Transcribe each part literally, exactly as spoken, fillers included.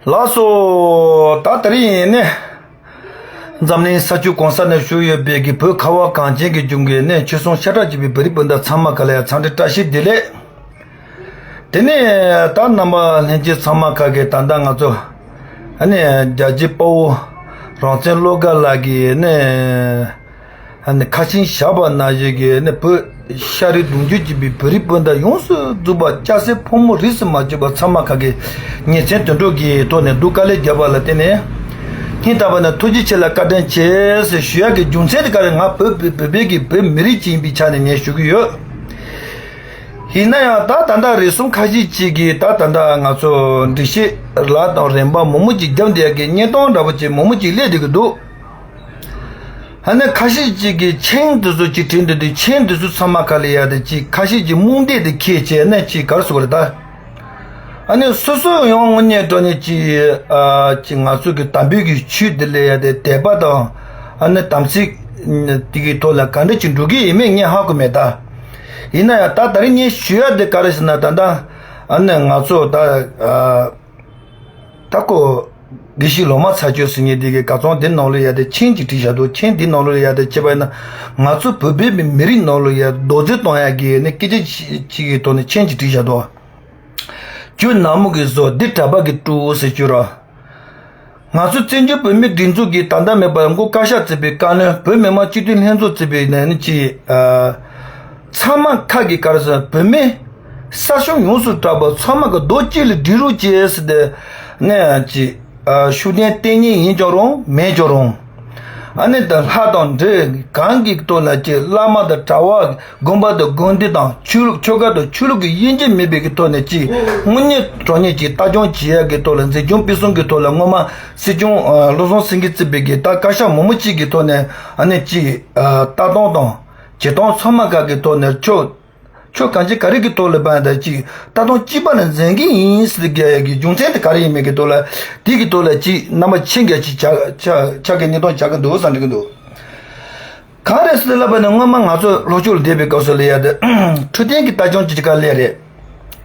ལགས་སོ། ད་དེ་རིང་ཡིན་ནི། འཛམ་གླིང་ས་ཕྱོགས་གང་ས་ནས་བཞུགས་ཡོད་པའི་གི་བོད་ཁ་བ་གངས་ཅན་གྱི་ལྗོངས་ཀྱི་ནས་ཆོལ་གསུམ་ཤ་ཁྲག་གཅིག་པའི་བོད་རིགས་སྤུན་ཟླ་ཚང་མ་ག་ལ་ཡང་འཚམས་འདྲི་བཀྲ་ཤིས་བདེ་ལེགས། དེ་ནས་ད་རྣམ་པ་ལྷན་རྒྱས་ཚང་མ་ཁ་གི་ད་ལྟ་ང་ཚོ་ཨ་ནི་རྒྱལ་གཅེས་དཔའ་བོ་རང་བཙན་བློ་དགའ་ལགས་ཀྱི་ནས། ཨ་ནི་ཁ་ཆེམས་བཞག་པ་ནང་བཞིན་གྱི་ནི་བོད་ཤ་རིགས་གདུང་རྒྱུད་གཅིག་པའི་བོད་རིགས་སྤུན་ཟླ་ཡོངས་སུ་རྫོགས་པ་སྐྱ་སེར་ཕོ་མོ་རིས་སུ་མ་ཆད་པ་ཚང་མ་ཁ་གི་ཉིན་མཚན་དུད་འགྲོ་གི་ཐོག་ནས་སྡུག་དཀའ་ལས་བརྒྱབ་པ་ལ་བརྟེན་ནས། སྙིང་ཐག་པ་ནས་ཐུགས་རྗེ་ཆེ་ལ་བཀའ་དྲིན་ཆེ་ཟེར་ཞུ་ཡག་གི་རྒྱུ་མཚན་དེ་ག་རེ་ང་བོད་བོད་བོད་པའི་གི་བོད་མི་རིགས་གཅིག་ཡིན་པའི་ཆ་ནས་ངས་ཞུ་གི་ཡོད། ཡིན་ན་ཡང་ད་ད་ལྟ་རེ་ཟུང་ཁ་ཤས་ཅིག་གིས་ད་ད་ལྟ་ང་ཚོ་འགྲེལ་བཤད་ལ་དང་རིམ་པ་མང་པོ་ཅིག་བརྒྱབ་བསྡད་ཡག་གི་བརྙན་ཐུང་འདྲ་པོ་ཅིག་མང་པོ་ཅིག་སླེབས་བསྡད་ཀྱི་འདུག་ཨ་ནི་ཁ་ཤས་ཅིག་གིས་ཆེན་དེ་ཚོ་ཅིག་བྲིས་འདུག་དུས་ཆེན་དེ་ཚོ་ཚང་མ་ག་ལ་ཡ་དེ་ཅིག་ཁ་ཤས་ཅིག་རྨོངས་དད་དེ་ཁྱེད་བྱས་ནས་ཅིག་ག་རེ་ཟེར་དགོས་རེད་ད། ཨ་ནི་སོ་སོ་ཡང་དངོས་གནས་དྲང་གནས་ཅིག་ཨ་ཅིག་ང་ཚོ་གི་དམ་པའི་གི་ཆོས་དེ་ལ་ཡ་དེ་དད་པ་དང་ཨ་ནི་དམ་ཚིག་དེ་གི་ཐོག་ལ་ག་འདྲ་ཅིག་འགྲོ་གི་ཡིན་མིན་ངས་ཧ་གོ་མེད་ད། ཡིན་ན་ཡང་ད་ད་རིང་ངས་ཞུ་ཡ་དེ་ག་རེ་ཟེར་ན་ད་ལྟ་ཨ་ནི་ང་ཚོ་ད་ཨ། ད་ཁོ་དགེ་བཤེས་ལོ་མ་ཚ་ཆོས་ཟེར་མཁན་དེ་གིས་ག་ཚོང་དེ་ནང་ལོགས་ཡ་དེ་ཆེན་ཅིག་བྲིས་བཞག་འདུག་ཆེན་དེ་ནང་ལོགས་ཡ་དེ་བྱས་པ་ཡིན་ན་ང་ཚོ་བོད་པའི་མི་རིགས་ནང་ལོགས་ཡ་རྡོག་རྫིས་གཏོང་ཡ་གི་ནི་སྐད་ཆ་ཅིག་གི་ཐོག་ནས་ཆེན་ཅིག་བྲིས་བཞག་འདུག་ཁྱོད་ནག་མོ་གི་བཟོ་འདི་གྲྭ་པ་གི་སྤྲུག་ཟེར་ཁྱོད་ར། ང་ཚོ་བཙན་བྱོལ་བོད་མིའི་སྒྲིག་འཛུགས་ཀྱི་ད་ལྟ་མེད་པ་མགོ་བཀའ་ཤག་བརྩིས་པའི་བཀའ་བློན་བོད་མི་མང་སྤྱི་འཐུས་ལྷན་ཚོགས་བརྩིས་པའི་ནས་ནི་ཅི། ཚང་མ་ཁ་གི་ག་རེ་ཟེར་བོད་མི་ས་ཞིང་ཡོངས་སུ་གྲགས་པ་ཚང་མ་གི་རྡོག་གཅིག་ལ་སྒྲིལ་རོགས་བྱེད་ཟེར་ཏེ་ནས་ཅི། ཤུགས་ལྡན་ལྟས་ངན་ཡིན་ཀྱང་རུང་མེད་ཀྱང་རུང་། ཨ་ནི་ད་ལྷ་དང་འདྲེ་གང་གི་ཐོག་ལ་ཅི་བླ་མ་དང་གྲྭ་བ། དགོན་པ་དང་དགོན་སྡེ་དང་ཆོས་ལུགས་ཆོལ་ཁ་དང་ཆོས་ལུགས་ཀྱི་དབྱེ་འབྱེད་མེད་པའི་གི་ཐོག་ནས་ཅིག་དངོས་གནས་དྲང་གནས་ཀྱི་ལྟ་སྐྱོང་བྱེད་ཡ་གི་ཐོག་ལ་འཛིན་སྐྱོང་སྤེལ་གསུམ་གྱི་ཐོག་ལ་སྔོན་མ་སྲིད་སྐྱོང་བློ་བཟང་སེང་གེ་བརྩིས་པའི་གི་ད་བཀའ་ཤག་མང་པོ་ཅིག་གི་ཐོག་ནས་ཨ་ནི་ཅིག་ལྟ་སྟངས་དང་བྱེད་སྟངས་ཚང་མ་ག་གི་ཐོག་ནས་ཆོས་ཆོས་གང་ཅི་ག་རེ་གི་ཐོག་ལ་བ་ད་ཅིག་ལྟ་སྟངས་གཅིག་པ་ལ་འཛིན་གི་ཡིན་ཟེར་གི་ཡ་གི་རྒྱུ་མཚན་དེ་ག་རེ་ཡིན་མིན་གི་ཐོག་ལ་དེ་གི་ཐོག་ལ་ཅིག་རྣམ་པ་ཆེན་གྱི་ཅིག་ཆ་ཆ་ཆ་གི་གནས་སྟངས་ཆགས་གི་འདུག་བསམ་གི་འདུག་གང་རེད་ཟེར་ལབ་པ་ནི་སྔོན་མ་ང་ཚོ་ལྷོ་ཕྱོགས་ལ་བསྡད་པའི་སྐབས་སུ་ལ་ཡ་དེ་འཕྲོད་བསྟེན་གྱི་ལྟ་སྐྱོང་ཅིག་ག་ལས་རེད།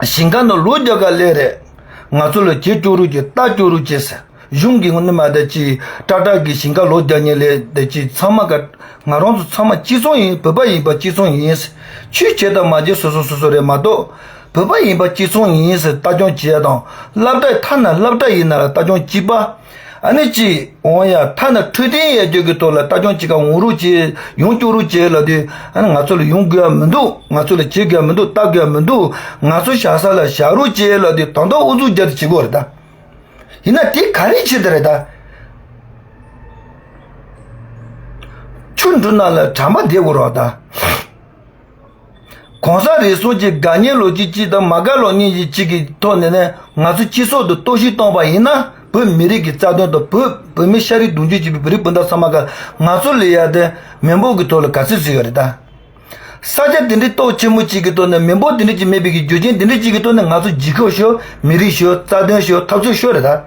ཞིང་ཁ་ནང་ལོག་རྒྱག་ག་ལས་རེད། ང་ཚོ་ལ་བྱེད་སྐྱོ་རུ་གྱི་ལྟ་སྐྱོ་རུ་བྱེད་ཟེར། གཞུང་གི་ངོ་ནས་མ་དེ་ཅིག་ཏག་ཏག་གི་ཞིང་ཁ་ལོག་རྒྱག་ཉེ་ལས་དེ་ཅིག་ཚང་མ་ག་ང་རང་ཚོ་ཚང་མ་གཅིག་མཚུངས་ཡིན། བོད་པ་ཡིན་པ་གཅིག་མཚུངས་ཡིན་ཟེར། ཆོས་བྱེད་དང་མ་བྱེད་སོ་སོ་སོ་སོ་རེད་མ་གཏོགས། བོད་པ་ཡིན་པ་གཅིག་མཚུངས་ཡིན་ཟེར་ལྟ་སྐྱོང་བྱེད་ཡ་དང་། སློབ་གྲྭ་ཐ་ན་སློབ་གྲྭ་ཡིན་ན་ལ་ལྟ་སྐྱོང་གཅིག་པ། ཨ་ནི་ཅི་འོང་ཡ་ཐ་ན་འཕྲོད་བསྟེན་ཡ་རྒྱུ་གི་ཐོག་ལ་ལྟ་སྐྱོང་བྱེད་ག་འོང་རོགས་བྱེད་ཡོང་སྐྱོ་རོགས་བྱེད་ལབ་དུས་ཨ་ནི་ང་ཚོ་ལ་ཡོང་དགོས་ཡ་མི་འདུག་ང་ཚོ་ལ་བྱེད་དགོས་ཡ་མི་འདུག་ལྟ་དགོས་ཡ་མི་འདུག་ང་ཚོ་བཞག་ས་ལ་བཞག་རོགས་བྱེད་ལབ་དུས་ད་ལྟ་ཨུ་ཚུགས་རྒྱབ་དུ་བྱེད་དགོས་རེད་ད། ཡིན་ན་དེ་ག་རེ་བྱེད་དེ་རེད་ད། ཆུ་འབྲུ་ནང་ལ་གྲམ་པ་བསྡད་དགོས་རོགས་ད། གོང་ས་རེ་ཟུང་གི་དགའ་ཉེ་ལོ་རྒྱུས་གཅིག་དང་མ་དགའ་ལོ་རྒྱུས་གཅིག་གི་ཐོག་ནས་ནས་ང་ཚོ་སྤྱི་ཚོགས་དུ་གཏོར་བཤིག་གཏོང་པ་ཡིན་ན་བོད་མི་རིགས་ཀྱི་རྩ་དོན་དང་བོད་བོད་མི་ཤ་རིགས་གདུང་རྒྱུད་གཅིག་པའི་བོད་རིགས་སྤུན་ཟླ་ཚང་མ་ག་ང་ཚོ་ལ་ཡ་དེ་མི་འབོར་གྱི་ཐོག་ལ་ག་ཚོད་ཟིག་ཡོད་རེད་ད། ས་ཆ་དེ་འདྲའི་སྟོབས་ཆེན་མོ་གཅིག་གི་ཐོག་ནས་མི་འབོར་དེ་འདྲ་གཅིག་མེད་པའི་གི་རྒྱུ་རྐྱེན་དེ་འདྲ་གཅིག་གི་ཐོག་ནས་ང་ཚོ་རྒྱལ་ཁབ་ཤོར་མི་རིགས་ཤོར་རྩ་དོན་ཤོར་འཐབ་རྩོད་ཤོར་རེད་ད།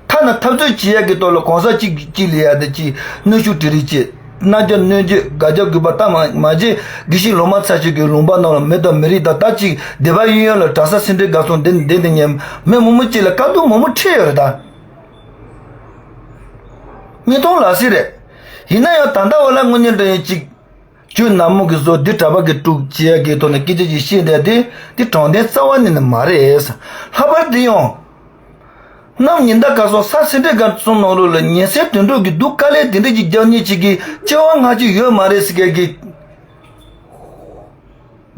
ཐ་ན་འཐབ་རྩོད་བྱེད་ཡ་གི་ཐོག་ལ་གོང་ས་གཅིག་གཅིག་ལ་ཡ་དེ་གཅིག་གནོན་ཤུགས་སྤྲད་རེས་བྱེད། མནར་གཅོད་གནོན་རྒྱུ་དགའ་རྒྱབ་དགོས་པ་ལྟ་མ་མ་བྱེད། དགེ་བཤེས་ལོ་མ་ཚ་ཆོས་ཀྱི་ལུང་པ་ནང་ལ་མི་དང་མི་རིགས་དང་ད་གཅིག་སྡེ་པ་གཡས་གཡོན་ལ་གྲྭ་ས་སེ་འབྲས་དགའ་སོང་དེ་འདི་འདི་ཉན་མི་མང་པོ་གཅིག་ལ་དཀའ་སྡུག་མང་པོ་འཕྲད་ཡོད་རེད་ད། བརྙན་ཐུང་ལ་སྲིད་རེད། ཡིན་ན་ཡང་ད་ལྟ་བ་ལ་དངོས་གནས་འདྲ་ཡིན་གཅིག་ཁྱོད་ནག་མོ་གི་བཟོ་འདི་གྲྭ་པ་གི་དཀྲུག་བྱེད་ཡ་གི་ཐོག་ནས་སྐད་ཆ་ཅིག་བཤད་བསྡད་དེ་འདི་དྲང་བདེན་རྩ་བ་ནས་ནི་མ་རེད། ལྷག་པར་དུ་ཡང་གནམ་ཉི་ཟླ་སྐར་གསུམ་ས་སེ་འབྲས་དགའ་སོང་ནང་ལོགས་ལ་ཉིན་མཚན་དུད་འགྲོ་གི་སྡུག་དཀའ་ལས་དེ་འདྲ་ཅིག་རྒྱག་མཁན་ཅིག་གི་སྐྱེ་བ་སྔ་ཕྱི་ཡོད་མ་རེད་ཟེར་མཁན་གི་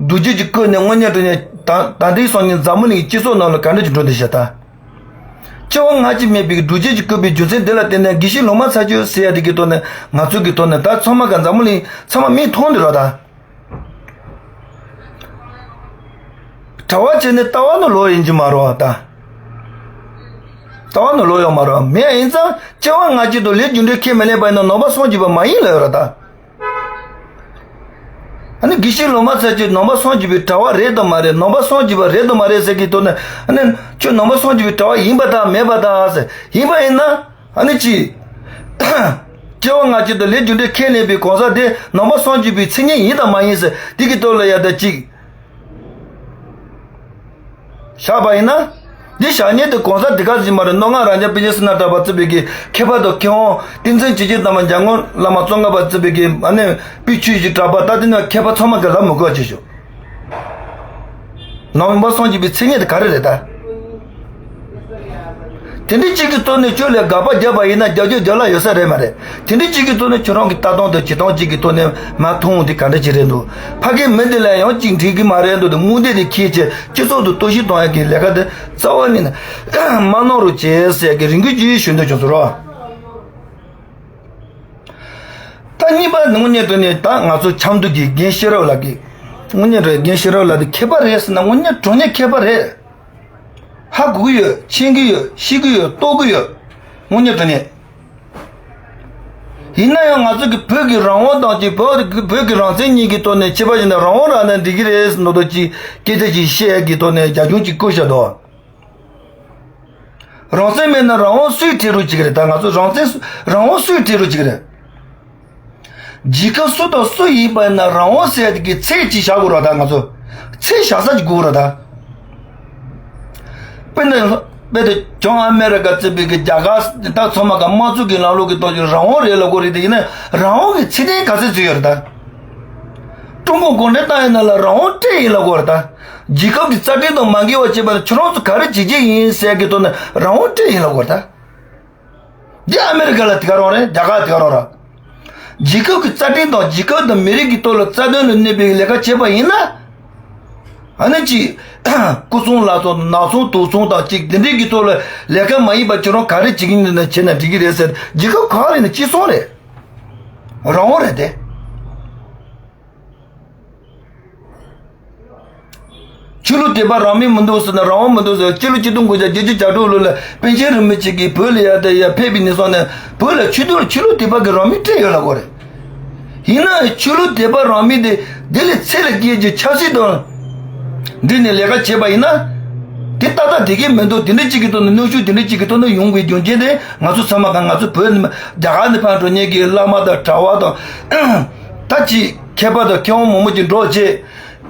སྡུག་རྒྱུ་ཅིག་བཀོད་ནས་དངོས་གནས་དྲང་གནས་ད་ད་ལྟའི་སང་ཉིན་འཛམ་བུ་གླིང་སྤྱི་ཚོགས་ནང་ལ་ག་འདྲ་ཅིག་འགྲོ་འདི་བྱས་ད། སྐྱེ་བ་སྔ་ཕྱི་མེད་པའི་སྡུག་རྒྱུ་ཅིག་བཀོད་པའི་རྒྱུ་མཚན་འདི་ལ་བརྟེན་ནས་དགེ་བཤེས་ལོ་མ་ཚ་ཆོས་ཟེར་ཡ་དེ་གི་ཐོག་ནས་ང་ཚོ་གི་ཐོག་ནས་ད་ཚང་མ་ག་འཛམ་བུ་གླིང་ཚང་མ་མིག་མཐོང་འདི་རོ་ད། གྲྭ་བ་བྱས་ནས་ལྟ་བ་ནི་ལོག་ཡིན་གྱི་མ་རེད་བ་ད། ལྟ་བ་ནི་ལོག་ཡོད་མ་རེད་བ། མེད་ཡིན་ཙང་སྐྱེ་བ་སྔ་ཕྱི་དང་ལས་རྒྱུ་འབྲས་ཁས་མི་ལེན་པ་ཡིན་ན་ནང་པ་སངས་རྒྱས་པ་མ་ཡིན་ལབ་ཡོད་རེད་ད། ཨ་ནི་དགེ་བཤེས་ལོ་མ་ཚ་ཆོས་ནང་པ་སངས་རྒྱས་པའི་གྲྭ་བ་རེད་དམ་མ་རེད། ནང་པ་སངས་རྒྱས་པ་རེད་དམ་མ་རེད་ཟེར་གི་ཐོག་ནས་ཨ་ནི་ཁྱོད་ནང་པ་སངས་རྒྱས་པའི་གྲྭ་བ་ཡིན་པ་དང་མེད་པ་དང་ཟེར་ཡིན་པ་ཡིན་ན། ཨ་ནི་ཅི། སྐྱེ་བ་སྔ་ཕྱི་དང་ལས་རྒྱུ་འབྲས་ཁས་ལེན་པའི་གོང་ས་དེ་ནང་པ་སངས་རྒྱས་པའི་མཚན་ཉིད་ཡིན་དང་མ་ཡིན་ཟེར་དེ་གི་ཐོག་ལ་ཡ་ད་ཅིག་བཞག་པ་ཡིན་ན། འདི་བཞག་ཉེན་དེ་གོང་ས་དེ་ག་ཟིག་མ་རེད། མནོ་ངག་རང་རྐྱ་པཎ་ཆེན་བསོད་ནམས་གྲགས་པ་གཙོས་པའི་གི་མཁས་པ་དང་མཁས་དབང་བསྟན་འཛིན་ཆོས་རྒྱལ་དམ་པ་འཇམ་མགོན་བླ་མ་ཙོང་ཁ་པ་གཙོས་པའི་གི་ཨ་ནི་པའི་ཆོས་ཀྱི་གྲགས་པ་ད་དེ་ནས་མཁས་པ་ཚང་མ་གི་ལབ་མི་དགོས་ཅེས་ཞུ། ནང་པ་སངས་རྒྱས་པའི་མཚན་ཉིད་དེ་ག་རེ་རེད་ད། དེ་འདྲའི་གཅིག་གི་ཐོག་ནས་ཁྱོད་ལ་དགག་པ་བརྒྱབ་པ་ཡིན་ན་རྒྱབ་སྐྱོར་རྒྱབ་ལ་ཡོད་ས་རེད་མ་རེད། དེ་འདྲའི་གཅིག་གི་ཐོག་ནས་ཁྱོད་རང་གི་ལྟ་སྟངས་དང་བྱེད་སྟངས་གཅིག་གི་ཐོག་ནས་མ་མཐོང་དེ་ག་འདྲ་ཅིག་རེད་འདུག་ཕ་གིའི་མི་འདི་ལ་ཡང་གཅིག་འགྲིག་གི་མ་རེད་འདུག་དེ་དངོས་འདས་དེ་ཁྱེད་ཀྱི་སྤྱི་ཚོགས་དུ་གཏོར་བཤིག་གཏོང་ཡ་གི་ལས་ཀ་དེ་རྩ་བ་ནས་མ་གནང་རོགས་བྱེད་ཟེར་ཡ་གི་རེ་སྐུལ་ཅིག་ཞུ་འདོད་བྱུང་སོང་རོགས། ད་གཉིས་པ་ནི་དངོས་གནས་དྲང་གནས་ད་ང་ཚོ་ཆབ་མདོ་གི་རྒན་ཤེས་རབ་ལགས་ཀྱིས། དངོས་གནས་དྲང་རྒན་ཤེས་རབ་ལགས་དེ་མཁས་པ་རེད་ཟེར་ན་དངོས་གནས་དྲང་གནས་མཁས་པ་རེད། ཧ་གོ་གི་ཡོད། མཁྱེན་གི་ཡོད། ཤེས་གི་ཡོད། རྟོགས་གི་ཡོད། དངོས་གནས་དྲང་གནས། ཡིན་ན་ཡང་ང་ཚོ་གི་བོད་ཀྱི་རང་དབང་དང་གཅིག་བོད་ཀྱི་བོད་ཀྱི་རང་བཙན་གཉིས་ཀྱི་ཐོག་ནས་ཁྱད་པར་ཡིན་ན་རང་དབང་རག་ན་འགྲིག་གི་རེད་ཟེར་མདོག་མདོག་ཅིག་སྐད་ཆ་ཅིག་བཤད་ཡ་གི་ཐོག་ནས་རྒྱབ་ལྗོངས་ཅིག་བསྐོས་བཞག་འདུག་རང་བཙན་མེད་ན་རང་དབང་སུས་སྤྲད་རོགས་བྱེད་ཀྱི་རེད། ད་ང་ཚོ་རང་བཙན་སུ་རང་དབང་སུས་སྤྲད་རོགས་བྱེད་ཀྱི་རེད། རྒྱལ་ཁབ་སུ་དང་སུ་ཡིན་པ་ཡིན་ན་རང་དབང་ཟེར་ཡ་དེ་གི་ཚད་ཅིག་བཞག་དགོས་རེད། ད་ང་ཚོ་ཚད་བཞག་ས་ཅིག་དགོས་རེད་ད། དཔེར་ན་དཔེར་ན་བྱང་ཨ་མེ་རི་ཀ་གཙོས་པའི་གི་རྒྱ་གར་ད་ཚང་མ་ག་དམངས་གཙོ་གི་ལམ་ལུགས་ཀྱི་ཐོག་ཅིག་རང་དབང་རེད་ལབ་དགོས་རེད། དེ་ཡིན་ན་རང་དབང་གི་ཚད་ལྡན་ག་ཚོད་ཚོད་ཡོད་རེད་ད། ཀྲུང་གོ་གུང་ཁྲན་ཏང་ཡིན་ན་ལ་རང་དབང་སྤྲད་ཡིན་ལབ་དགོས་རེད་ད། རྒྱལ་ཁབ་ཀྱི་རྩ་ཁྲིམས་དང་མ་འགལ་བ་བྱས་པ་ན་ཁྱོད་རང་ཚོ་ག་རེ་བྱེད་ཀྱི་ཡིན་ཟེར་གྱི་ཐོག་ནས་རང་དབང་སྤྲད་ཡིན་ལབ་དགོས་རེད་ད། འདི་ཨ་མེ་རི་ཀ་ལ་དེ་ག་རང་རེད། རྒྱ་གར་དེ་ག་རང་རེད། རྒྱལ་ཁབ་ཀྱི་རྩ་ཁྲིམས་དང་རྒྱལ་ཁབ་དང་མི་རིགས་ཀྱི་ཐོག་ལ་རྩ་དོན་ལ་གནས་པའི་ལས་ཀ་བྱས་པ་ཡིན་ན། ཨ་ནི་ཅིག་སྐུ་ཚོང་ལག་ཚོང་ནག་ཚོང་དུག་ཚོང་དང་ཅིག་འདི་འདྲའི་གི་ཐོག་ལ་ལས་ཀ་མ་ཡིན་པ་ཁྱོད་རང་ག་རེ་བྱེད་ཀྱི་ཡིན་ན་བྱས་ན་འགྲིག་གི་རེད་ཟེར། རྒྱལ་ཁབ་ག་རེ་ཡིན་ན་སྤྱི་ཚོགས་རེད། རང་དབང་རེད་དེ། ཆོས་ལུགས་དད་པ་རང་མོས་མི་འདུག་ཟེར་ན་རང་དབང་མི་འདུག་ཟེར། སྤྱི་ལོ་ཆིག་སྟོང་དགུ་བརྒྱ་བརྒྱད་ཅུ་གྱ་དྲུག་ལོ་ལ་པཎ་ཆེན་རིན་པོ་ཆེ་གིས་བོད་ལ་ཡར་དང་ཡར་ཕེབས་པའི་ནས་བཟུང་ནས་བོད་ལ་ཆོས་དད་ཆོས་ལུགས་དད་པ་གི་རང་མོས་སྤྲད་ཡོད་ལབ་དགོས་རེད། ཡིན་ན་ཆོས་ལུགས་དད་པ་རང་མོས་དེ་དེ་ལས་ཚད་ལས་བརྒལ་གྱི་ཆབ་སྲིད་དང་འབྲེལ་ནས་ལས་ཀ་བྱས་པ་ཡིན་ན། དེ་ཏག་ཏག་དེ་གས་མི་འདུག་དེ་འདྲ་གཅིག་གི་ཐོག་ནས་གནོན་ཤུགས་དེ་འདྲ་གཅིག་གི་ཐོག་ནས་ཡོང་དགོས་རྒྱུ་མཚན་དེ་ང་ཚོ་ཚང་མ་གང་ང་ཚོ་བོད་ནས་རྒྱ་གར་ནས་ཕར་འགྲོ་མཁན་གྱི་བླ་མ་དང་གྲྭ་བ་དང་། ད་ཅིག་མཁས་པ་དང་མཁས་དབང་མང་པོ་ཅིག་འགྲོ་བྱས།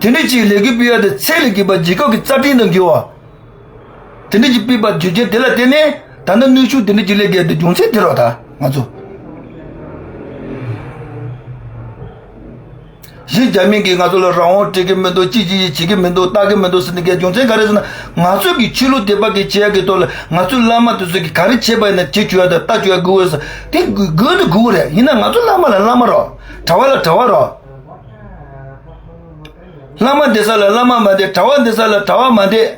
དེ་འདྲ་ཅིག་ལས་འགུལ་སྤེལ་ཡ་དེ་ཚད་ལས་བརྒལ་བ་རྒྱལ་ཁབ་ཀྱི་རྩ་ཁྲིམས་དང་འགལ་བ། དེ་འདྲ་ཅིག་སྤེལ་བ་རྒྱུ་རྐྱེན་དེ་ལ་བརྟེན་ནས་ད་ནི་གནོན་ཤུགས་དེ་འདྲ་ཅིག་སླེབས་དགོས་དེ་རྒྱུ་མཚན་དེ་རེད་ད་ང་ཚོ། གཞི་རྒྱ་མིན་གྱིས་ང་ཚོ་ལ་རང་དབང་སྤྲད་ཀྱི་མི་འདུག་ཅི་ཅི་ཅི་བྱེད་ཀྱི་མི་འདུག་ལྟ་གི་མི་འདུག་ཟེར་ནས་གའི་རྒྱུ་མཚན་ག་རེ་ཟེར་ན་ང་ཚོ་གི་ཆོས་ལུགས་དད་པ་གི་བྱེད་ཡ་གི་ཐོག་ལ་ང་ཚོའི་བླ་མ་དེ་ཚོ་གིས་ག་རེ་བྱས་པ་ཡིན་ན་བྱེད་བཅུག་ཡ་དང་ལྟ་བཅུག་ཡ་དགོས་ས་དེ་དགོས་དགོས་དུ་དགོས་རེད། ཡིན་ན་ང་ཚོ་བླ་མ་ལ་བླ་མ་རོགས། གྲྭ་བ་ལ་གྲྭ་བ་རོགས། བླ་མ་བསྡད་ས་ལ་བླ་མ་མ་བསྡད། གྲྭ་བ་བསྡད་ས་ལ་གྲྭ་བ་མ་བསྡད།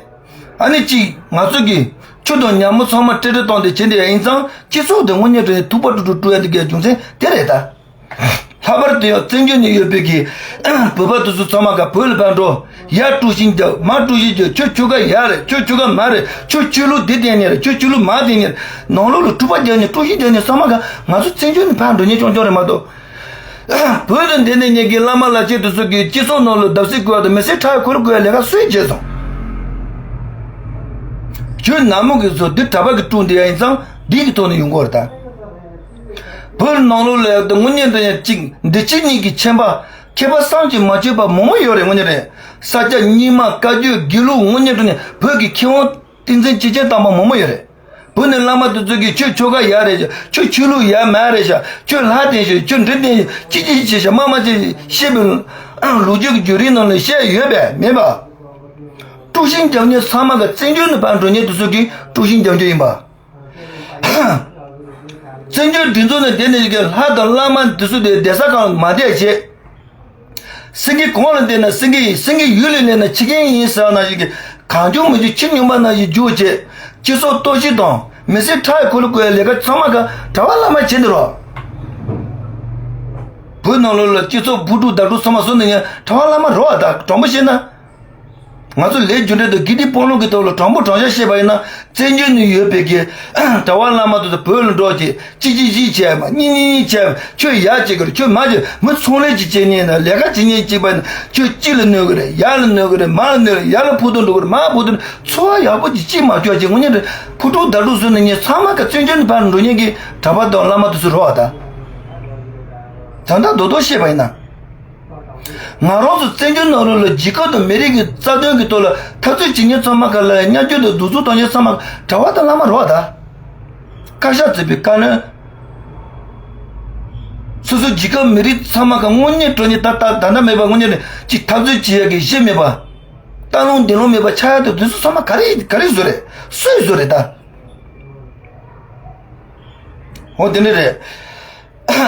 ཨ་ནི་གཅིག་ང་ཚོ་གི་ཆུ་དང་ཉ་མོ་ཚང་མ་སྤྲེལ་སྤྲེལ་བཏང་སྟེ་བྱེད་འདི་ཡ་ཡིན་ཙང་སྤྱི་ཚོགས་དེ་དངོས་གནས་དྲང་གནས་ཐུག་པ་དཀྲུག་དཀྲུག་དཀྲུག་ཡ་དེ་གའི་རྒྱུ་མཚན་དེ་རེད་ད། ལྷག་པར་དུ་ཡང་བཙན་བྱོལ་ནས་ཡོད་པའི་གི་བོད་པ་དེ་ཚོ་ཚང་མ་ག་བོད་ལ་ཕར་འགྲོ། ཡར་དཀྲུག་ཤིང་རྒྱབ། མར་དཀྲུག་ཤིང་རྒྱབ། ཁྱོད་ཆོལ་ཁ་ཡག་རེད། ཁྱོད་ཆོལ་ཁ་མ་རེད། ཁྱོད་ཆོས་ལུགས་འདི་བསྟེན་ནི་རེད། ཁྱོད་ཆོས་ལུགས་མ་བསྟེན་ནི་རེད། ནང་ལོགས་ལ་དཀྲུག་པ་རྒྱག་ནི་དཀྲུག་ཤིང་རྒྱག་ནི་ཚང་མ་ག་ང་ཚོ་བཙན་བྱོལ་ནས་ཕར་འགྲོ་མཁན་རྐྱང་རྐྱང་རེད་མ་གཏོགས། བོད་དུ་འདི་ནས་ཉེ་གི་བླ་མ་བླ་ཆེན་དེ་ཚོ་གིས་སྤྱི་ཚོགས་ནང་ལ་བརྡབ་གསིག་བཀོད་དང་མི་སེར་ཁྲག་ཁོལ་བཀོད་ལས་ཀ་སུས་བྱས་སོང་། ཁྱོད་ནག་མོ་གི་ཚོ་འདི་གྲྭ་པ་གི་དཀྲུག་འདི་ཡ་ཡིན་ཙང་འདི་གི་ཐོག་ནས་ཡོང་གི་རེད་ད། བོད་ནང་ལོགས་ལ་ཡག་ཏུ་དངོས་གནས་དོན་གཅིག་འདི་གཅིག་གཉིས་ཀྱི་ཁྱད་པར་ཁྱད་པར་བསམ་གྱིས་མ་ཆོད་པ་མང་པོ་ཡོད་རེད། དངོས་གནས་རེད། ས་སྐྱ་རྙིང་མ་བཀའ་བརྒྱུད་དགེ་ལུགས་དངོས་གནས་དྲང་གནས་བོད་ཀྱི་མཁས་དབང་བསྟན་འཛིན་སྐྱེས་ཆེན་དམ་པ་མང་པོ་ཡོད་རེད། བོད་ནས་བླ་མ་དེ་ཚོ་གིས་ཁྱོད་ཆོལ་ཁ་ཡག་རེད་ཤག་ཁྱོད་ཆོས་ལུགས་ཡག་མ་རེད་ཤག་ཁྱོད་ལྷ་བསྟེན་ཤག་ཁྱོད་འདྲེ་བསྟེན་ཤག་ཅི་ཅི་བྱེད་ཤག་མ་མ་ཅི་བཤད་པའི་ལོ་རྒྱུས་ཀྱི་བརྒྱུད་རིམ་ནང་ལ་བཤད་ཡོད་པས་མེད་པ། དཀྲུག་ཤིང་རྒྱབ་མཁན་ཚང་མ་ག་བཙན་བྱོལ་ནས་ཕར་འགྲོ་མཁན་དེ་ཚོ་གིས་དཀྲུག་ཤིང་རྒྱབ་རྒྱུ་ཡིན་པ། བཙན་བྱོལ་འདི་ཚོ་ནས་བསྡད་ནས་ཀྱི་ལྷ་དང་བླ་མ་འདི་ཚོ་དེ་བསྡད་ས་གང་ལ་མ་བསྡད་བྱས། སེང་གེ་གོང་ལ་བསྡད་ན་སེང་གེ་ཡིན། སེང་གེ་ཡུལ་ལ་སླེབས་ན་ཁྱི་རྒན་ཡིན་ཟེར་ན་ཞིག་གི་གང་བྱུང་མི་བྱུང་ཁྱི་སྨྱོན་པ་ནང་བཞིན་རྒྱུག་བྱས། སྤྱི་ཚོགས་གཏོར་བཤིག་དང་མི་སེར་ཁྲག་ཁོལ་བཀོད་ཡ་ལས་ཀ་ཚང་མ་ག་གྲྭ་པ་བླ་མ་བྱེད་འདི་རོ། བོད་ནང་ལོགས་ལ་སྤྱི་ཚོགས་སྤུ་གྲུག་བདག་སྤྲོ་ཚང་མ་བཟོ་ནས་ཡང་གྲྭ་པ་བླ་མ་རོ་བ་ད་དྲང་པོ་བཤད་ན། ང་ཚོ་ལས་རྒྱུ་འབྲས་དང་དགེ་སྡིག་སྤོང་ལུགས་ཀྱི་ཐོག་ལ་དྲང་པོ་དྲང་བཞག་བཤད་པ་ཡིན་ན་བཙན་བྱོལ་ནང་ཡོད་པའི་གི་གྲྭ་པ་བླ་མ་དེ་ཚོ་བོད་ལ་འགྲོ་བྱས་གཅིག་གཅིག་གཅིག་བྱས་མ་གཉིས་གཉིས་གཉིས་བྱས་མ་ཁྱོད་ཡག་བྱེད་ཀྱི་རེད། ཁྱོད་མ་བྱེད་མི་ཚོང་ལས་ཅིག་བྱེད་ཉན་ན་ལས་ཀ་བྱེད་ཉན་གཅིག་པ་ཡིན་ན་ཁྱོད་གཅིག་ལ་གནོད་ཀྱི་རེད། ཡག་ལ་གནོད་ཀྱི་རེད། མ་ལ་གནོད་རེད། ཡག་ལ་ཕུགས་དུ་འགྲོ་གི་རེད། མ་ཕུགས་དུ་འཚོ་བ་ཡག་པོ་ཅིག་ཅིག་མ་སྐྱོ་ཅིག་དངོས་གནས་རེད། ཕུགས་དུ་བདག་སྤྲོ་བཟོས་ནས་ཉན་ཚང་མ་ག་བཙན་བྱོལ་ནས་ཕར་འགྲོ་ཉན་གི་གྲྭ་པ་དང་བླ་མ་དེ་ཚོ་རོ་བ་ད། ད་ལྟ་རྡོག་རྡོག་བཤད་པ་ཡིན་ན། ང་རང་ཚོ་བཙན་བྱོལ་ནང་ལོགས་ལ་རྒྱལ་ཁབ་དང་མི་རིགས་ཀྱི་རྩ་དོན་གྱི་ཐོག་ལ་འཐབ་རྩོད་བྱེད་མཁན་ཚང་མ་ག་ལ་མཉམ་སྐྱོད་དང་གདུག་རྩུབ་གཏོང་མཁན་ཚང་མ་གྲྭ་པ་དང་བླ་མ་རེད་བ་ད། བཀའ་ཤག་བརྩིས་པའི་བཀའ་བློན། སོ་སོ་རྒྱལ་ཁབ་མི་རིགས་ཚང་མ་ག་དངོས་གནས་དྲང་གནས་ད་ལྟ་ད་ལྟ་མེད་པ་དངོས་གནས་ནས་ཅིག་འཐབ་རྩོད་བྱེད་ཡག་གི་གཞི་མེད་པ། སྟག་ལུང་བདེ་ལུང་མེད་པ་ཆགས་ཡག་དང་དེ་ཚོ་ཚང་མ་ག་རེ་ག་རེ་བཟོ་རེད། སུས་བཟོ་རེད་ད། འོ་དེ་འདྲ་རེད།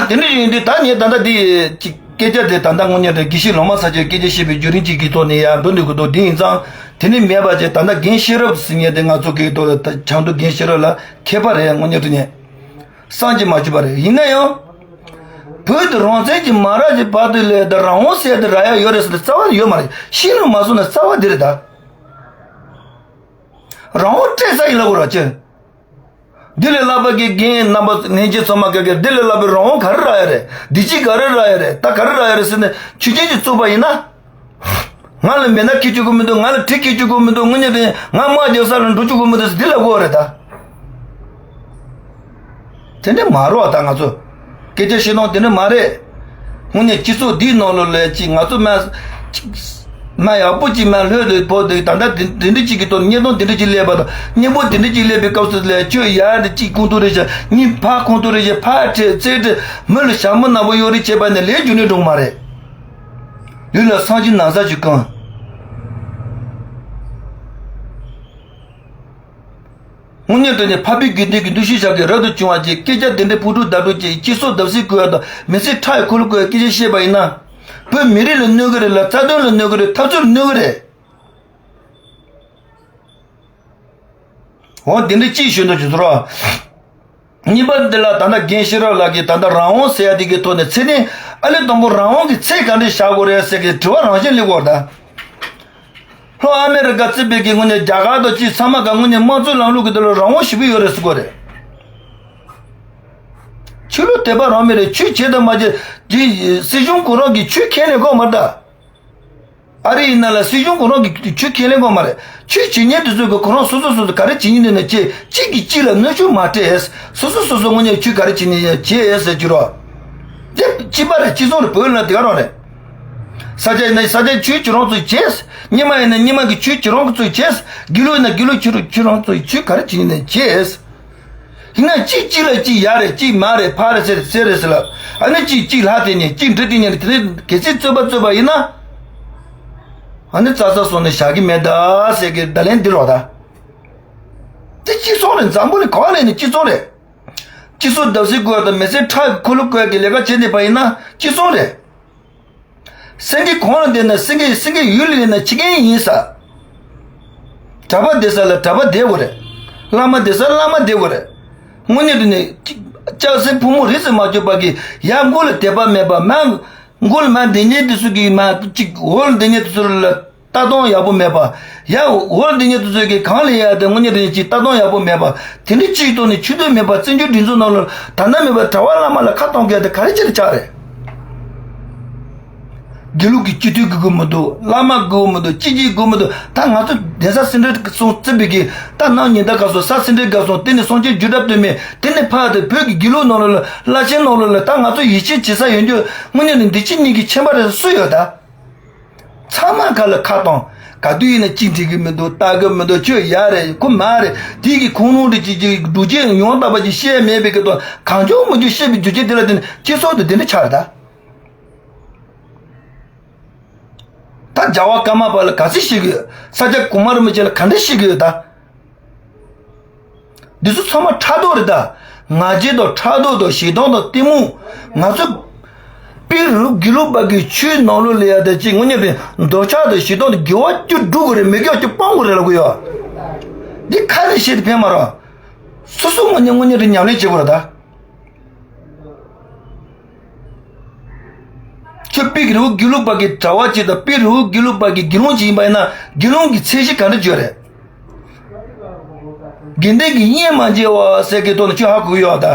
དེ་འདྲ་ཡིན་དུས་ད་ངས་ད་ལྟ་འདི་ཅིག་སྐད་ཆ་དེ་ད་ལྟ་དངོས་གནས་དེ་དགེ་བཤེས་ལོ་མ་ས་ཆའི་སྐད་ཆ་བཤད་པའི་བརྒྱུད་རིམ་ཅིག་གི་ཐོག་ནས་ཡང་འབུལ་འདོད་ཀྱི་འདུག་དེ་ཡིན་ཙང་དེ་ནི་མེད་པ་ཅིག་ད་ལྟ་རྒན་ཤེས་རབ་ཟེར་མཁན་དེ་ང་ཚོ་གི་ཐོག་ལ་ད་བྱང་དུ་རྒན་ཤེས་རབ་ལ་མཁས་པ་རེད། དངོས་གནས་དྲང་གནས་བསམ་གྱིས་མ་ཆོད་པ་རེད། ཡིན་ན་ཡང་བོད་དུ་རང་བཙན་གྱི་མ་རག་གི་བར་དུ་ལས་ད་རང་དབང་ཟེར་དེ་རག་ཡ་ཡོད་རེད་ཟེར་ན་རྩ་བ་ཡོད་མ་རེད། ཤེས་ལ་མ་སོང་ན་རྩ་བ་འདི་རེད་ད། རང་དབང་སྤྲད་ས་ཡིན་ལབ་དགོས་ར་ཅི། འདི་ལས་ལྷག་པ་གི་རྒན་རྣམ་པ་ལྷན་རྒྱས་ཚང་མ་ག་གེ་འདི་ལས་ལྷག་པའི་རང་དབང་ག་རེ་རག་ཡ་རེད། བདེ་སྐྱིད་ག་རེ་རག་ཡ་རེད། ད་ག་རེ་རག་ཡ་རེད་ཟེར་ནས་ཆོས་བརྒྱུད་ཀྱི་བཙུགས་པ་ཡིན་ན། ང་ལ་མེ་མདའ་འཁྱེར་བཅུག་གི་མི་འདུག་ང་ལ་གྲི་འཁྱེར་བཅུག་གི་མི་འདུག་དངོས་གནས་དེ་ང་དམག་རྒྱག་ས་ལ་འགྲོ་བཅུག་གི་མི་འདུག་ཟེར་འདི་ལབ་དགོས་རེད་ད། དེ་འདྲ་མ་རེད་ད། ང་ཚོ་སྐད་ཆ་བཤད་སྟངས་དེ་འདྲ་མ་རེད། དངོས་གནས་སྤྱི་ཚོགས་འདིའི་ནང་ལོགས་ལ་ཅིག་ང་ཚོ་མ་མ་ཡག་པོ་ཅིག་མ་ལྷོད་ལྷོད་པོ་འདུག་ད་ལྟ་དེ་དེ་འདྲ་ཅིག་གི་ཐོག་བརྙན་ཐུང་དེ་འདྲ་ཅིག་སླེབས་པ་དང་བརྙན་པོ་དེ་འདྲ་ཅིག་སླེབས་པའི་སྐབས་སུ་ལ་ཁྱོད་ཡར་ཅིག་ཁོང་ཁྲོ་རེ་བྱས་གཉིད་ཕར་ཁོང་ཁྲོ་རེ་བྱས་ཕར་ཁྲིད་ཚུར་ཁྲིད་མི་ལ་ཞྭ་མོ་ནག་པོ་གཡོག་རེས་བྱས་པ་ནས་ལས་རྒྱུ་ནོར་འགྲོ་གི་མ་རེད། ལུས་ལ་སངས་རྒྱས་ན་བཟའ་ཅིག་གང་། དངོས་གནས་དྲང་གནས་འཕགས་པའི་དགེ་འདུན་གྱི་འདུ་ཤེས་བཞག་གི་རབ་ཏུ་བྱུང་བ་ཅིག་སྐད་ཆ་དེ་འདྲའི་ཕུ་དཀྲུག་བརྡ་དཀྲུག་ཅིག་སྤྱི་ཚོགས་བརྡབ་གསིག་བཀོལ་བ་དང་མི་ཚེ་ཁྲག་གི་འཁོར་ལོ་བཀོལ་བའི་སྐད་ཆ་བཤད་པ་ཡིན་ན། བོད་མི་རིགས་ལ་གནོད་གི་རེད་ལ་རྩ་དོན་ལ་གནོད་གི་རེད། འཐབ་རྩོད་ལ་གནོད་གི་རེད། འོ་དེ་འདྲ་ཅིག་ཞུ་འདོད་ཅིག་ཟེར་རོ། གཉིས་པ་འདི་ལ་ད་ལྟ་རྒན་ཤེས་རབ་ལགས་ཀྱིས་ད་ལྟ་རང་དབང་ཟེར་ཡ་དེ་གི་ཐོག་ནས་ཚེ་ནི་ཨ་ལེ་དང་པོ་རང་དབང་གི་ཚད་ག་འདྲས་བཞག་དགོས་རེད་ཟེར་གི་དྲི་བ་རང་བཞིན་སླེབས་ཀྱི་ཡོད་རེད་ད། ལྷོ་ཨ་མེ་རི་ཀ་བརྩིས་པའི་གི་ངོས་ནས་རྒྱ་གར་དང་ཅིག་ཚང་མ་ག་ངོས་ནས་དམངས་གཙོའི་ལམ་ལུགས་ཀྱི་དེ་ལ་རང་དབང་ཞེ་པོ་ཡོད་རེད་ཟེར་གོ་རེད། ཆོས་ལུགས་དད་པ་རང་མོས་རེད། ཆོས་བྱེད་དང་མ་བྱེད་དེ་སྲིད་གཞུང་ཁོ་རང་གིས་ཆོས་ཁས་ལེན་གོ་མ་རེད་ད། ཨ་རི་ཡིན་ན་ལ་སྲིད་གཞུང་ཁོ་རང་གིས་ཆོས་ཁས་ལེན་གོ་མ་རེད། ཆོས་བྱེད་མཁན་དེ་ཚོ་གིས་ཁོ་རང་སོ་སོ་སོ་སོ་ག་རེ་བྱེད་ཉིན་དེ་ནས་བྱེད། གཅིག་གིས་གཅིག་ལ་གནོད་སྐྱོན་མ་སྤྲད། སོ་སོ་སོ་སོ་དངོས་གནས་ཆོས་ག་རེ་བྱེད་ཉིན་བྱེད་ཟེར་གྱི་རོགས། དེ་གཅིག་པ་རེད། གཅིག་མཚུངས་རེད། བོད་ལ་དེ་ག་རང་རེད། ས་ཆ་ཡིན་ན་ས་ཆའི་ཆོས་ཁྱོད་རང་ཚོས་བྱས། རྙིང་མ་ཡིན་ན་རྙིང་མ་གི་ཆོས་ཁྱོད་རང་ཚོས་བྱས། དགེ་ལུགས་ཡིན་ན་དགེ་ལུགས་ཁྱོད་ཁྱོད་རང་ཚོས་ཆོས་ག་རེ་བྱེད་ནས་བྱས། ཡིན་ན་གཅིག་གཅིག་ལ་གཅིག་ཡ་རེད། གཅིག་མ་རེད། ཕ་རེད་ཟེར་ཟེར་རེད་ཟེར་ལ། ཨ་ནི་གཅིག་གཅིག་ལྷ་དེ་ཉིད་གཅིག་འདྲི་དེ་ཉིད་དེ་ནི་གལ་སྲིད་རྩོད་པ་རྩོད་པ་ཡིན་ན། ཨ་ནི་རྩ་རྩ་སོང་ནས་བཞག་གི་མེད་ད་ཟེར་གི་བརྡ་ལན་འདི་རོགས་ད། དེ་གཅིག་མཚུངས་རེད། འཛམ་བུ་གླིང་ག་བ་ལ་ཡིན་ན་གཅིག་མཚུངས་རེད། སྤྱི་ཚོགས་བརྡབ་གསིག་བཀོལ་དང་མི་ཚེ་ཁྲག་གི་འཁོར་ལོ་བཀོལ་གི་ལས་ཀ་བྱེད་བསྡད་པ་ཡིན་ན་གཅིག་མཚུངས་རེད། སེང་གེ་གང་ལ་བསྡད་ན་སེང་གེ་སེང་གེ་ཡུལ་ལ་བསྡད་ན་ཁྱི་རྒན་ཡིན་ས། གྲྭ་པ་བསྡད་ས་ལ་གྲྭ་པ་བསྡད་དགོས་རེད། བླ་མ་བསྡད་ས་ལ་བླ་མ་བསྡད་དགོས་རེད། དངོས་གནས་དྲང་གནས་ལྕགས་སྲེག་ཕོ་མོ་རིས་སུ་མ་ཆད་པ་གི་ཡར་མགོ་ལ་དད་པ་མེད་པ། མར་མགོ་ལ་མར་སྡོད་མཁན་དེ་ཚོ་གི་མར་གཅིག་འོག་ལ་སྡོད་མཁན་དེ་ཚོ་ལ་ལྟ་སྟངས་ཡག་པོ་མེད་པ། ཡར་འོག་ལ་སྡོད་མཁན་དེ་ཚོ་གི་གང་ལ་ཡར་དེ་དངོས་གནས་དྲང་གནས་ཅིག་ལྟ་སྟངས་ཡག་པོ་མེད་པ། དེ་འདྲ་ཅིག་ཐོག་ནས་ཆོས་དད་མེད་པ། བཙན་བྱོལ་སྒྲིག་འཛུགས་ནང་ལ་ད་ལྟ་མེད་པ་གྲྭ་པ་བླ་མ་ལ་ཁ་གཏོང་མཁན་དེ་ག་རེ་བྱས་ནས་ཆགས་རེད། དགེ་ལུགས་ཀྱི་སྤྱི་འཐུས་དགོས་ཀྱི་མི་འདུག་བླ་མ་དགོས་ཀྱི་མི་འདུག་སྐྱིད་ཀྱི་དགོས་མི་འདུག་ད་ང་ཚོ་གདན་ས་སེ་འབྲས་གསུམ་བརྩིས་པའི་གི་ད་ནང་ཉི་ཟླ་ག་སོང་ས་སེ་འབྲས་ག་སོང་དེ་ནས་སངས་རྒྱས་རྒྱུ་གྲྭ་སྟོད་སྨད་དེ་ནས་ཕར་དེ་བོད་ཀྱི་དགེ་ལུགས་ནང་ལོགས་ལ་བླ་ཆེན་ནང་ལོགས་ལ་ད་ང་ཚོ་ཡིད་ཆེས་བྱེད་ས་ཡོད་རྒྱུ་དངོས་གནས་ནི་འདི་ཕྱི་གཉིས་ཀྱི་ཁྱད་པར་རེད། སུ་ཡོད་ད། ཚང་མ་ཁ་ལ་ཁ་གཏོང་། ག་དུས་ཡིན་ན་གཅིག་འགྲིག་གི་མི་འདུག་ལྟ་གི་མི་འདུག་ཁྱོད་ཡ་རེད་ཁོ་མ་རེད། དེ་གི་ཁུངས་ལུང་རེ་གཅིག་གཅིག་སྒྲུབ་བྱེད་ཡང་དག་པ་ཅིག་བཤད་མེད་པའི་གི་དོན་གང་བྱུང་མང་བྱུང་བཤད་པའི་རྒྱུ་རྐྱེན་དེ་ལ་བརྟེན་ནས་སྤྱི་ཚོགས་དེ་འདི་འདྲ་ཆགས་རེད་ད། ད་རྒྱལ་བ་ཀརྨ་པ་ལ་ག་ཚོད་བཤད་གི་ཡོད། ས་སྐྱ་གོང་མ་རིན་པོ་ཆེ་ལ་ག་འདྲ་བཤད་གི་ཡོད་ད། འདི་ཚོ་ཚང་མ་ཕྲག་དོག་རེད་ད། ང་རྒྱལ་དང་ཕྲག་དོག་དང་ཞེ་སྡང་དང་གཏི་མུག་ང་ཚོ་པི་རུ་དགེ་ལུགས་པ་གི་ཆོས་ནང་ལོགས་ལ་ཡ་ད་ཅིག་དངོས་གནས་པའི་འདོད་ཆགས་དང་ཞེ་སྡང་དང་དགེ་བ་བཅུ་སྒྲུབ་དགོས་རེད། མི་དགེ་བ་བཅུ་སྤང་དགོས་རེད་ལབ་གི་ཡོད། འདི་ཁ་ནས་བཤད་དེ་ཕན་མ་རེད། སོ་སོ་དངོས་གནས་དངོས་གནས་རེད་ཉམས་ལེན་བྱེད་དགོས་རེད་ད། ཁྱོད་པི་རུ་དགེ་ལུགས་པ་གི་གྲྭ་པ་ཅིག་དང་པི་རུ་དགེ་ལུགས་པ་གི་དགེ་སློང་ཅིག་ཡིན་པ་ཡིན་ན་དགེ་སློང་གི་ཚད་གཞི་ག་འདྲ་བརྗོད་རེད། དགེ་འདུན་གྱི་གཉེན་མ་བྱེད་པ་ཟེར་གི་ཐོག་ནས་ཁྱོད་ཧ་གོ་གི་ཡོད་ད།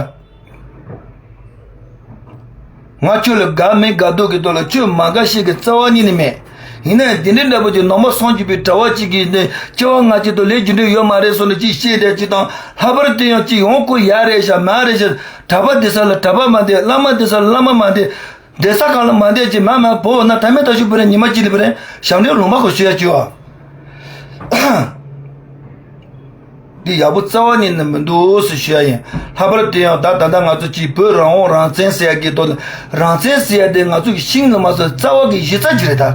ང་ཁྱོད་ལ་དགའ་མི་དགའ་སྡུག་གི་ཐོག་ལ་ཁྱོད་མ་དགའ་ཤེས་ཀྱི་རྩ་བ་ཉིད་ནས་མེད། ཡིན་ན་ཡང་དེ་འདྲའི་འདྲ་པོ་ཅིག་ནང་པ་སངས་རྒྱས་པའི་གྲྭ་པ་ཅིག་གིས་ནི་སྐྱེ་བ་སྔ་ཕྱི་དང་ལས་རྒྱུ་འབྲས་ཡོད་མ་རེད་སོགས་ནས་ཅིག་བཤད་བསྡད་ཅིག་དང་ལྷག་པར་དུ་ཡང་ཅིག་ཡང་ཁོ་ཡ་རེད་ཤག་མ་རེད་ཤག་གྲྭ་པ་སྡོད་ས་ལ་གྲྭ་པ་མ་སྡོད། བླ་མ་སྡོད་ས་ལ་བླ་མ་མ་སྡོད། བསྡད་ས་གང་ལ་མ་བསྡད་ཅིག་མ་མ་བོ་ན་ཐ་མའི་ཐ་ཤུ་བུ་རེ་ཉི་མ་གཅིག་ལ་བུ་རེ་ཞབས་འདྲེན་ལུང་པ་གོ་ཞུ་ཡ་ཅིག་ཨ། འདི་ཡག་པོ་རྩ་བ་ཉིད་ནས་མི་འདུག་ཟེར་ཞུ་ཡ་ཡིན། ལྷག་པར་དུ་ཡང་ད་ད་ལྟ་ང་ཚོ་གཅིག་བོད་རང་དབང་རང་བཙན་ཟེར་ཡ་གི་ཐོག་ལ་རང་བཙན་ཟེར་ཡ་དེ་ང་ཚོ་གི་ཤིང་ལ་མ་སོན་རྩ་བ་གི་གཞི་རྩ་ཅིག་རེད་ད།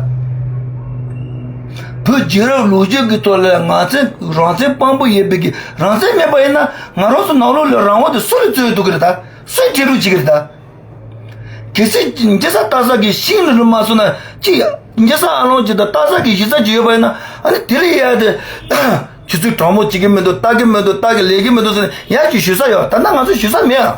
བོད་རྒྱལ་རབས་ལོ་རྒྱུས་ཀྱི་ཐོག་ལ་ང་ཚོ་རང་བཙན་དཔང་པོ་ཡོད་པའི་གི་རང་བཙན་མེད་པ་ཡིན་ན་ང་རང་ཚོ་ནང་ལོགས་ལ་རང་དབང་དེ་སུ་ལ་རྩོད་ཡོད་འདུག་གི་རེད་ད། སུས་གྲལ་སྒྲིག་བྱེད་ཀྱི་རེད་ད། གལ་སྲིད་འཇིག་ས་ལྟ་ས་གི་ཤིང་ལ་རུ་མ་སོང་ན་ཅི་ཡ། འཇིག་ས་ཨ་ལོང་ཅིག་དང་ལྟ་ས་གི་གཞི་རྩ་ཅིག་ཡོད་པ་ཡིན་ན་ཨ་ནི་དེ་ལ་ཡ་དེ་ཆུ་ཚོད་གྲང་མོ་བྱེད་ཀྱི་མི་འདུག་ལྟ་གི་མི་འདུག་ལྟ་གི་ལས་ཀྱི་མི་འདུག་ཟེར་ནས་ཡ་ཅིག་ཞུ་ས་ཡོད། ད་ལྟ་ང་ཚོ་ཞུ་ས་མེད་ཨ།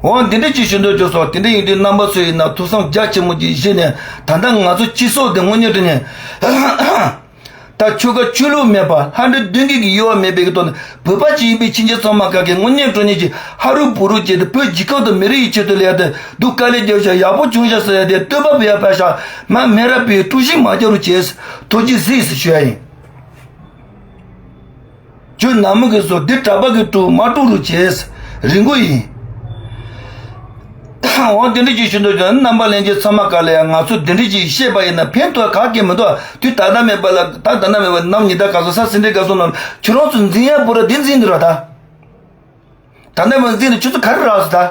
འོ་འདི་འདྲ་ཅིག་ཞུ་འདོད་བྱུང་སོང་། དེ་འདྲ་ཡིན་དུས་རྣམ་པ་ཚོ་ཡིན་ན་ཐུགས་བསམ་རྒྱ་ཆེན་པོ་ཅིག་བཞེས་ནས་ད་ལྟ་ང་ཚོ་སྤྱི་ཚོགས་འདི་དངོས་གནས་དྲང་གནས། ད་ཆོལ་ཁ་ཆོས་ལུགས་མེད་པ་ལྷ་འདྲེ་གདོན་བགེགས་ཀྱི་དབྱེ་བ་མེད་པའི་གི་ཐོག་ནས་བོད་པ་ཅིག་ཡིན་པའི་ཕྱིན་ཆད་ཚང་མ་ག་གེ་དངོས་གནས་དྲང་གནས་ཀྱི་ཧ་རུ་བུ་རུ་བྱས་ཏེ་བོད་རྒྱལ་ཁབ་དང་མི་རིགས་ཀྱི་ཆེད་དུ་ལས་ཏེ་སྡུག་དཀའ་ལས་རྒྱབ་ཤག་ཡག་པོ་བྱུང་ཤག་ཟེར་ཡ་དེ་བསྟོད་པ་བྱས་ཡ་ཕར་བཞག་མ་མེ་ར་བའི་དཀྲུག་ཤིང་མ་རྒྱག་རོགས་བྱས། ཐུགས་རྗེ་གཟིགས་ཟེར་ཞུ་ཡ་ཡིན། ཁྱོད་ནག་མོ་གི་བཟོ་འདི་གྲྭ་པ་གི་དཀྲུག་མ་དཀྲུག་རོགས་བྱས། རིང་པོ་ཡིན། འོ་དེ་འདྲ་ཅིག་ཞུ་འདོད་བྱུང་། རྣམ་པ་ལྷན་རྒྱས་ཚང་མ་ག་ལ་ཡ་ང་ཚོ་དེ་འདྲ་ཅིག་བཤད་པ་ཡིན་ན་ཕན་ཐོགས་ག་གེ་མི་འདུག་དུས་ད་ལྟ་མེད་པ་ལ་ད་ད་ལྟ་མེད་པ་ནམ་ཉི་ཟླ་ག་སོང་ས་སེ་འབྲས་ག་སོང་ནམ་ཁྱོད་རང་ཚོ་འཛིན་ཡ་པོ་ར་འདི་འཛིན་འདི་ར་ད། ད་ལྟ་མ་འཛིན་ནས་ཁྱོད་ཚོ་ག་རེ་རག་སོང་ད།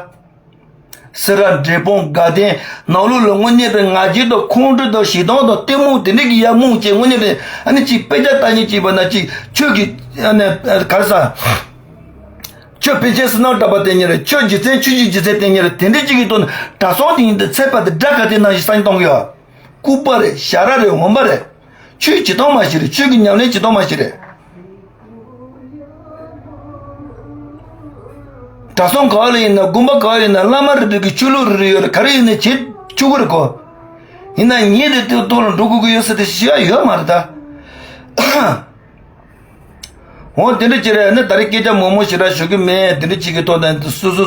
སེ་ར་འབྲས་སྤུངས་དགའ་ལྡན་ནང་ལོགས་ལ་དངོས་གནས་དྲང་ང་རྒྱལ་དང་ཁོང་ཁྲོ་དང་ཞེ་སྡང་དང་གཏི་མུག་དེ་འདྲ་གི་ཡ་རྨོངས་བྱས་དངོས་གནས་དྲང་ཨ་ནི་ཅིག་དཔེ་ཆ་ལྟ་ཉན་བྱས་པ་ན་ཅིག་ཁྱོད་ཀྱི་ཨ་ནི་ག་རེ་ཟ། ཁྱོད་པཎ་ཆེན་བསོད་ནམས་གྲགས་པ་བསྟེན་ཉན་རེད། ཁྱོད་རྗེ་བཙུན་ཆོས་ཀྱི་རྗེ་བཙུན་བསྟེན་ཉན་རེད། དེ་འདྲ་ཅིག་གི་ཐོག་ནས་གྲྭ་ཚང་དེ་ཡིན་དུས་ཚད་པ་དེ་དགྲ་ག་དེ་ནང་བཞིན་སང་གཏོང་གི་ཡོད། ལྐུགས་པ་རེད། ཞ་ར་རེད། འོན་པ་རེད། ཆོས་བྱེད་སྟངས་མ་ཞིག་རེད། ཆོས་ཀྱི་ཉམས་ལེན་བྱེད་སྟངས་མ་ཞིག་རེད། གྲྭ་ཚང་ག་བ་ལ་ཡིན་ན་དགོན་པ་ག་བ་ཡིན་ན་བླ་མ་རེ་རེ་གི་ཆོས་ལུགས་རེ་རེ་ཡོད་རེད། ག་རེ་ཡིན་ན་བྱེད་བཅུག་གི་རེད་གོ། ཡིན་ན་ངས་དེ་དེ་ཐོག་ལ་འགྲོ་དགོས་ཀྱི་ཡོད་ཟེར་དེ་ཞུ་ཡ་ཡོད་མ་རེད་ད། འོ་དེ་འདྲ་ཅིག་རེད། ནི་ད་རེས་སྐད་ཆ་མང་མང་ཞིག་ར་ཞུ་གི་མེད། དེ་འདྲ་ཅིག་གི་ཐོག་ནས་སོ་སོ་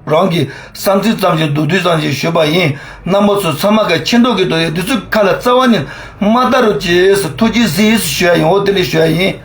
རང་གི་བསམ་ཚུལ་ཙམ་ཞིག་མདོར་བསྡུས་ཙམ་ཞིག་ཞུས་པ་ཡིན། རྣམ་པ་ཚོ་ཚང་མ་གི་ཆེ་མདོག་གི་དོ་ཡོད་དེ་ཚོའི་ཁ་ལ་རྩ་བ་ནས་མ་ལྟ་རོགས་བྱེད་ཟེར་ཐུགས་རྗེ་གཟིགས་ཟེར་ཞུ་ཡ་ཡིན། འོ་དེ་འདྲ་ཞུ་ཡ་ཡིན།